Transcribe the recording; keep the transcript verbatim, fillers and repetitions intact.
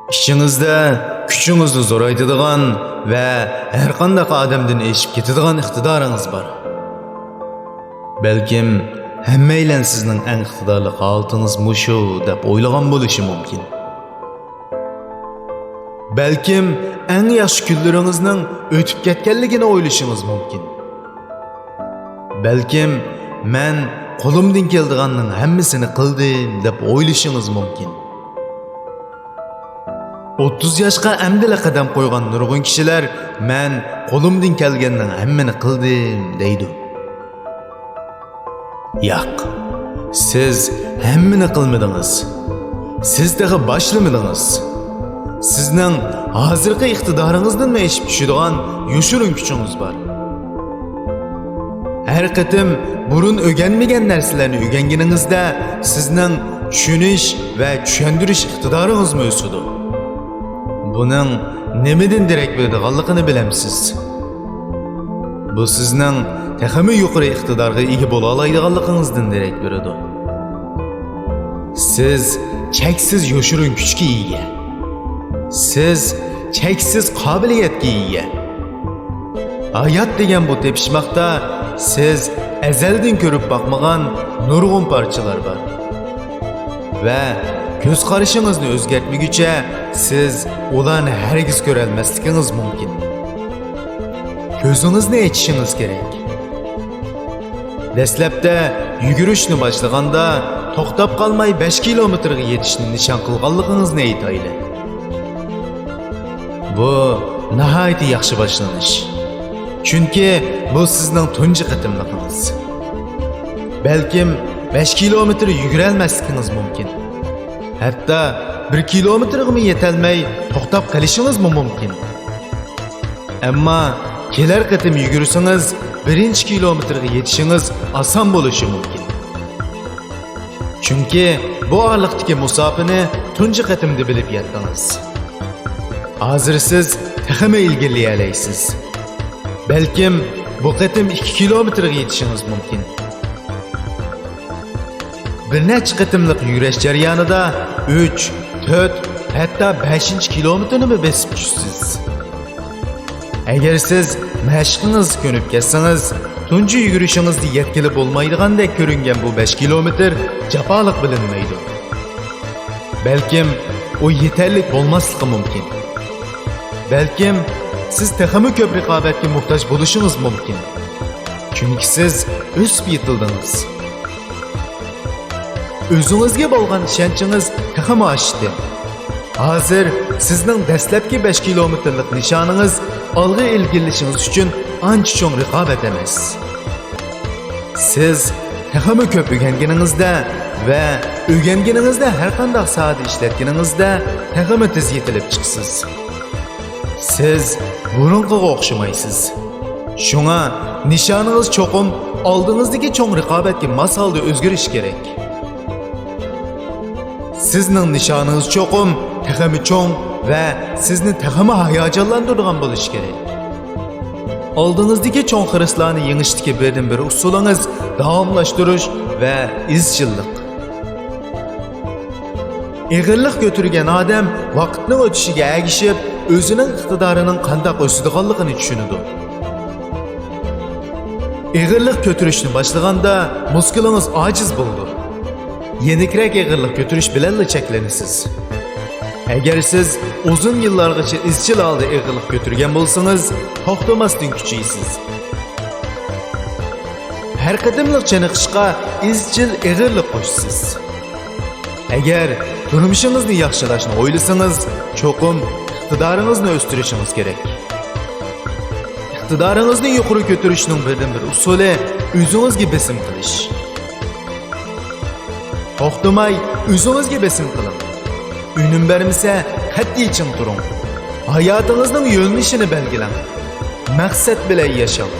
ئىچىڭىزدە كۈچىڭىزنى زورايتىدىغان ۋە ھەرقانداق ئادەمدىن ئېشىپ كېتىدىغان ئىقتىدارىڭىز بار. بەلكىم ھەممەيلەن سىزنىڭ ئەڭ ئىقتىدارلىق ھالىتىڭىز مۇشۇ دەپ ئويلىغان بولۇشى مۇمكىن. بەلكىم ئەڭ ياخشى كۈنلىرىڭىزنىڭ ئۆتۈپ كەتكەنلىكىنى ئويلىشىڭىز مۇمكىن. بەلكىم مەن قولۇمدىن كېلىدىغاننىڭ ھەممىسىنى قىلدىم دەپ ئويلىشىڭىز مۇمكىن. ئوتتۇز ياشقا ئەمدىلا قەدەم قويغان نۇرغۇن كىشىلەر مەن قولۇمدىن كەلگەننىڭ ھەممىنى قىلدىم دەيدۇ. ياق، سىز ھەممىنى قىلمىدىڭىز. سىز تېخى باشلىمىدىڭىز. سىزنىڭ ھازىرقى ئىقتىدارىڭىزدىنمۇ ئېشىپ چۈشىدىغان يوشۇرۇن كۈچىڭىز بار. ھەر قېتىم بۇرۇن ئۆگەنمىگەن نەرسىلەرنى ئۆگەنگىنىڭىزدە سىزنىڭ چۈشىنىش ۋە چۈشەندۈرۈش ئىقتىدارىڭىزمۇ ئۆسىدۇ. بۇنىڭ نېمىدىن دېرەك بېرىدىغانلىقىنى بىلەمسىز؟ بۇ سىزنىڭ تېخىمۇ يۇقىرى ئىقتىدارغا ئىگە بولالايدىغانلىقىڭىزدىن دېرەك بېرىدۇ. سىز چەكسىز يوشۇرۇن كۈچكە ئىگە. سىز چەكسىز قابىلىيەتكە ئىگە. ھايات دېگەن بۇ تېپىشماقتا سىز ئەزەلدىن كۆرۈپ باقمىغان نۇرغۇن پارچىلار بار. ۋە كۆز قارىشىڭىزنى ئۆزگەرتمىگۈچە سىز ئۇلارنى ھەرگىز كۆرەلمەسلىكىڭىز مۇمكىن. كۆزىڭىزنى ئېچىشىڭىز كېرەك. دەسلەپتە يۈگۈرۈشنى باشلىغاندا توختاپ قالماي بەش كىلومېتىرغا يېتىشنى نىشان قىلغانلىقىڭىزنى ئېيتايلى. بۇ ناھايىتى ياخشى باشلىنىش. چۈنكى بۇ سىزنىڭ تۇنجى قېتىملىقىڭىز. بەلكىم بەش كىلومېتىر يۈگۈرەلمەسلىكىڭىز مۇمكىن. ھەتتا بىر كىلومېتىرغىمۇ يېتەلمەي توختاپ قېلىشىڭىزمۇ مۇمكىن. ئەمما كېلەر قېتىم يۈگۈرسىڭىز، بىرىنچى كىلومېتىرغا يېتىشىڭىز ئاسان بولۇشى مۇمكىن. چۈنكى بۇ ئارىلىقتىكى مۇساپىنى تۇنجى قېتىمدا بىلىپ يەتتىڭىز. ھازىر سىز تېخىمۇ ئىلگىرىلىيەلەيسىز. بەلكىم بۇ قېتىم ئىككى كىلومېتىرغا يېتىشىڭىز مۇمكىن. بىر نەچچە قېتىملىق يۈگۈرۈش جەريانىدا ئۈچ، تۆت، ھەتتا بەشىنچى كىلومېتىرنىمۇ بېسىپ چۈشىسىز. ئەگەر سىز مەشىقىڭىزگە كۆنۈپ كەتسىڭىز، تۇنجى يۈگۈرۈشىڭىزدە يەتكىلى بولمايدىغاندەك كۆرۈنگەن بۇ بەش كىلومېتىر جاپالىق بىلىنمەيدۇ. بەلكىم ئۇ يېتەرلىك بولماسلىقى مۇمكىن. بەلكىم سىز تېخىمۇ كۆپ رىقابەتكە موھتاج بولۇشىڭىز مۇمكىن. چۈنكى سىز ئۆسۈپ يېتىلدىڭىز. ئۆزىڭىزگە بولغان ئىشەنچىڭىز تېخىمۇ ئاشتى. ھازىر سىزنىڭ دەسلەپكى بەش كىلومېتىرلىق نىشانىڭىز ئالغا ئىلگىرىلىشىڭىز ئۈچۈن ئانچە چوڭ رىقابەت ئەمەس. سىز تېخىمۇ كۆپ ئۆگەنگىنىڭىزدە ۋە ئۆگەنگىنىڭىزنى ھەرقانداق ساھەدە ئىشلەتكىنىڭىزدە تېخىمۇ تېز يېتىلىپ چىقىسىز. سىز بۇرۇنقىغا ئوخشىمايسىز. شۇڭا نىشانىڭىز چوقۇم ئالدىڭىزدىكى چوڭ رىقابەتكە ماس ھالدا ئۆزگىرىشى كېرەك. سىزنىڭ نىشانىڭىز چوقۇم تېخىمۇ چوڭ ۋە سىزنى تېخىمۇ ھاياجانلاندۇرىدىغان بولۇشى كېرەك. ئالدىڭىزدىكى چوڭ خىرىسلارنى يېڭىشتىكى بىردىنبىر ئۇسۇلىڭىز داۋاملاشتۇرۇش ۋە ئىزچىللىق. ئېغىرلىق كۆتۈرگەن ئادەم ۋاقىتنىڭ ئۆتۈشىگە ئەگىشىپ، ئۆزىنىڭ ئىقتىدارىنىڭ قانداق ئۆسىدىغانلىقىنى چۈشىنىدۇ. ئېغىرلىق كۆتۈرۈشنى باشلىغاندا مۇسكۇلىڭىز ئاجىز بولىدۇ. يېنىكرەك ئېغىرلىق كۆتۈرۈش بىلەنلا چەكلىنىسىز. ئەگەر سىز ئۇزۇن يىللارغىچە ئىزچىل ھالدا ئېغىرلىق كۆتۈرگەن بولسىڭىز، توختىماستىن كۈچىيىسىز. ھەر قېتىملىق چېنىقىشقا ئىزچىل ئېغىرلىق قوشىسىز. ئەگەر تۇرمۇشىڭىزنى ياخشىلاشنى ئويلىسىڭىز، چوقۇم ئىقتىدارىڭىزنى ئۆستۈرۈشىڭىز كېرەك. ئىقتىدارىڭىزنى يۇقىرى كۆتۈرۈشنىڭ بىردىنبىر ئۇسۇلى ئۆزىڭىزگە بېسىم قىلىش. توختىماي ئۆزىڭىزگە بېسىم قىلىڭ. ئۈنۈم بەرمىسە، قەتئىي چىڭ تۇرۇڭ. ھاياتىڭىزنىڭ يۆنىلىشىنى بەلگىلەڭ. مەقسەت بىلەن ياشاڭ.